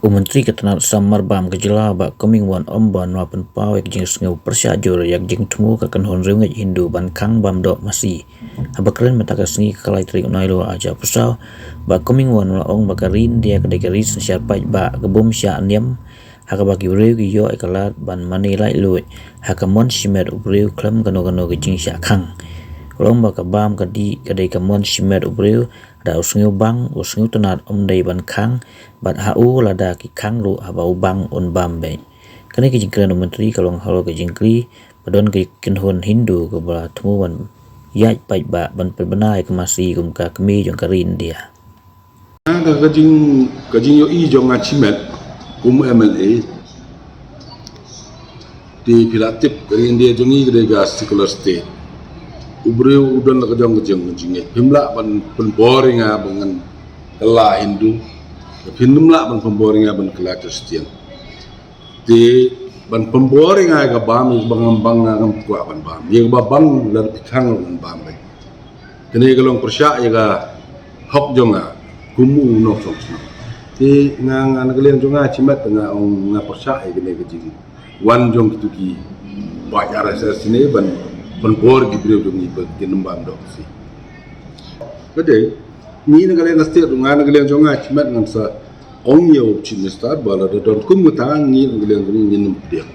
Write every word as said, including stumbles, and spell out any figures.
U Myntri ka tnat sam marbam ka jylla Bah Comingone Ymbon u la pynpaw ïa ka jingsngew pyrshah jur ïa ka jingthmu ka kynhun riewngeit Hindu ban khang bam doh masi. Haba kren mynta ka sngi ka lai tarik Naiwieng ar hajar arphew saw, Bah Comingone u la ong ba ka ri India ka dei ka ri synshar paidbah ka bym shah niam, ha kaba ki briew ki ïoh ïa ka lad ban mane laitluid ha ka mon shimet u briew khlem kano kano ka jingshah khang. U la ong ba ka bam ka dih ka dei ka mon shimet u briew, lada u sngewbang, u sngewtynnad, ym dei ban khang, bad ha u lada ki khang ruh, haba u bang un bam beit. Kane ka jingkren u Myntri ka long halor ka jingkylli ba don ka kynhun Hindu kaba la thmu ban ïaid paidbah ban pynbna ïa ka masi kum ka kmie jong ka ri India. Ka, ka jing, ka jingïohi jong nga shimet kum M L A. Te phi la tip ka ri India jong ngi ka dei ka secular state. U briew u don la ka jong ka jingngeit. Phim lah ban pynbor ïa nga ba ngan kylla Hindu. Phim lah ban pynbor ïa nga ban kylla Christian. Te ban pynbor ïa nga ïa ka bam, ïa ka bam, bam nga ngam kwah ban bam. Ïa ka bam, bam lada phi khang ruh ngan bam beit. Kane ka long pyrshah ïa ka hok jong nga kum u nongshong shnong. Te nga, nga na ka liang jong nga shimet nga ong nga pyrshah ïa kane ka jingwan jong kito ki paid R S S ne ban pynbor ki briew jong ngi ba kin ym bam doh masi. Ka dei, ngi na ka liang ka state ruh, nga na ka liang jong nga shimet ngan sa ong ïa u Chief Minister ba lada don kum kata, ngi na ka liang jong ngi ngin ym pdiang.